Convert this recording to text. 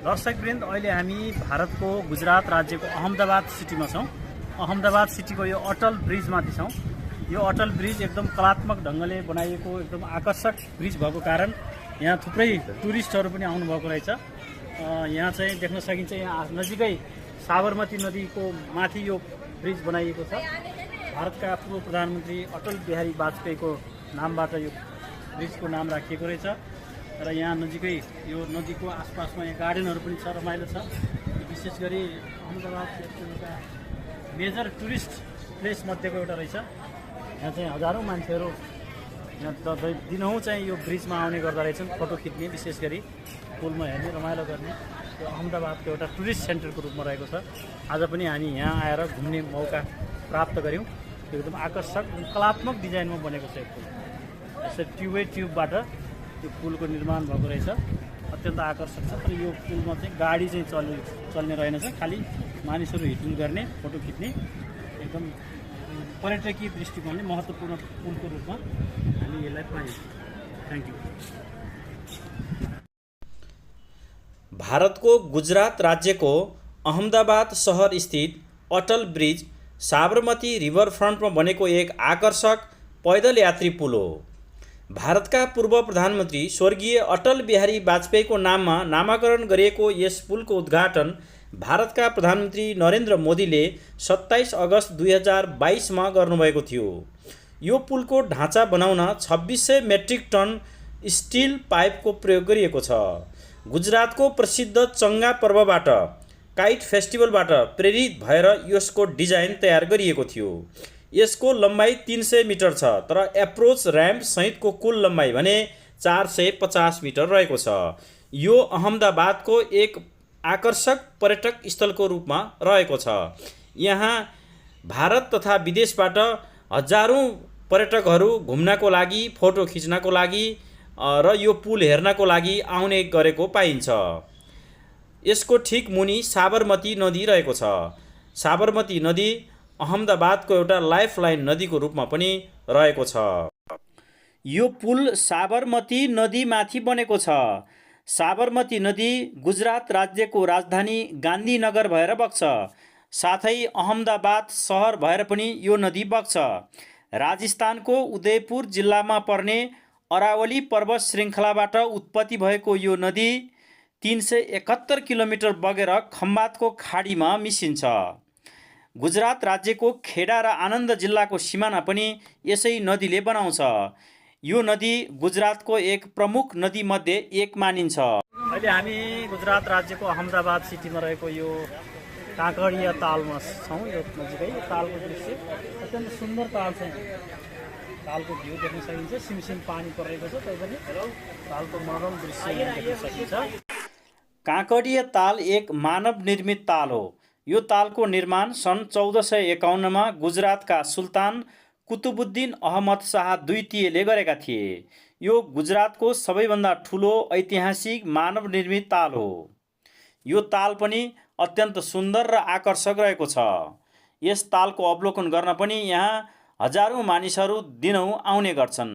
दर्शकवृन्द, अहिले हामी भारतको गुजरात राज्यको अहमदाबाद सिटीमा छौँ। अहमदाबाद सिटीको यो अटल ब्रिजमाथि छौँ। यो अटल ब्रिज एकदम कलात्मक ढङ्गले बनाइएको एकदम आकर्षक ब्रिज भएको कारण यहाँ थुप्रै टुरिस्टहरू पनि आउनुभएको रहेछ। यहाँ चाहिँ देख्न सकिन्छ, यहाँ नजिकै साबरमती नदीको माथि यो ब्रिज बनाइएको छ। भारतका पूर्व प्रधानमन्त्री अटल बिहारी वाजपेयीको नामबाट यो ब्रिजको नाम राखिएको रहेछ। र यहाँ नजिकै यो नदीको आसपासमा यहाँ गार्डनहरू पनि छ, रमाइलो छ। विशेष गरी अहमदाबाद एउटा मेजर टुरिस्ट प्लेस मध्येको एउटा रहेछ। यहाँ चाहिँ हजारौँ मान्छेहरू यहाँ दिनहुँ चाहिँ यो ब्रिजमा आउने गर्दा रहेछन्, फोटो खिच्ने, विशेष गरी पुलमा हेर्ने, रमाइलो गर्ने। यो अहमदाबादको एउटा टुरिस्ट सेन्टरको रूपमा रहेको छ। आज पनि हामी यहाँ आएर घुम्ने मौका प्राप्त गऱ्यौँ। एकदम आकर्षक कलात्मक डिजाइनमा बनेको छ यो पुल। यसरी ट्युबबाट यो पुलको निर्माण भएको रहेछ। अत्यन्त आकर्षक छ। तर यो पुलमा चाहिँ गाडी चाहिँ चल्ने रहेनछ, खालि मानिसहरू हिटिङ गर्ने, फोटो खिच्ने एकदम पर्यटकीय दृष्टिकोणले महत्त्वपूर्ण पुलको रूपमा हामी यसलाई पायौँ। Thank you. भारतको गुजरात राज्यको अहमदाबाद सहर स्थित अटल ब्रिज साबरमती रिभरफ्रन्टमा बनेको एक आकर्षक पैदल यात्री पुल हो। भारतका पूर्व प्रधानमन्त्री स्वर्गीय अटल बिहारी वाजपेयीको नाममा नामाकरण गरिएको यस पुलको उद्घाटन भारतका प्रधानमन्त्री नरेन्द्र मोदीले 27 अगस्त 2022मा गर्नुभएको थियो। यो पुलको ढाँचा बनाउन 2600 मेट्रिक टन स्टिल पाइपको प्रयोग गरिएको छ। गुजरातको प्रसिद्ध चङ्गा पर्वबाट, काइट फेस्टिभलबाट प्रेरित भएर यसको डिजाइन तयार गरिएको थियो। यसको लम्बाइ 300 मिटर छ, तर एप्रोच र्याम्प सहितको कुल लम्बाइ भने 450 मिटर रहेको छ। यो अहमदाबादको एक आकर्षक पर्यटक स्थलको रूपमा रहेको छ। यहाँ भारत तथा विदेशबाट हजारौँ पर्यटकहरू घुम्नको लागि, फोटो खिच्नको लागि र यो पुल हेर्नको लागि आउने गरेको पाइन्छ। यसको ठिक मुनि साबरमती नदी रहेको छ। साबरमती नदी अहमदाबादको एउटा लाइफलाइन नदीको रूपमा पनि रहेको छ। यो पुल साबरमती नदीमाथि बनेको छ। साबरमती नदी गुजरात राज्यको राजधानी गान्धीनगर भएर बग्छ। साथै अहमदाबाद सहर भएर पनि यो नदी बग्छ। राजस्थानको उदयपुर जिल्लामा पर्ने अरावली पर्वत श्रृङ्खलाबाट उत्पत्ति भएको यो नदी 371 किलोमिटर बगेर खम्बातको खाडीमा मिसिन्छ। गुजरात राज्यको खेडा र आनन्द जिल्लाको सिमाना पनि यसै नदीले बनाउँछ। यो नदी गुजरातको एक प्रमुख नदीमध्ये एक मानिन्छ। अहिले हामी गुजरात राज्यको अहमदाबाद सिटीमा रहेको यो काँकडिया तालमा छौँ। यो नजिकै यो तालको दृश्य अत्यन्त सुन्दर ताल छ। तालको भ्यू देख्न सकिन्छ, सिमसिम पानी परेको छ, तैपनि तालको मनोरम दृश्य देख्न सकिन्छ। काँकडिया ताल एक मानव निर्मित ताल हो। यो तालको निर्माण सन् 1451मा गुजरातका सुल्तान कुतुबुद्दिन अहमद शाह द्वितीयले गरेका थिए। यो गुजरातको सबैभन्दा ठुलो ऐतिहासिक मानव निर्मित ताल हो। यो ताल पनि अत्यन्त सुन्दर र आकर्षक रहेको छ। यस तालको अवलोकन गर्न पनि यहाँ हजारौँ मानिसहरू दिनहुँ आउने गर्छन्।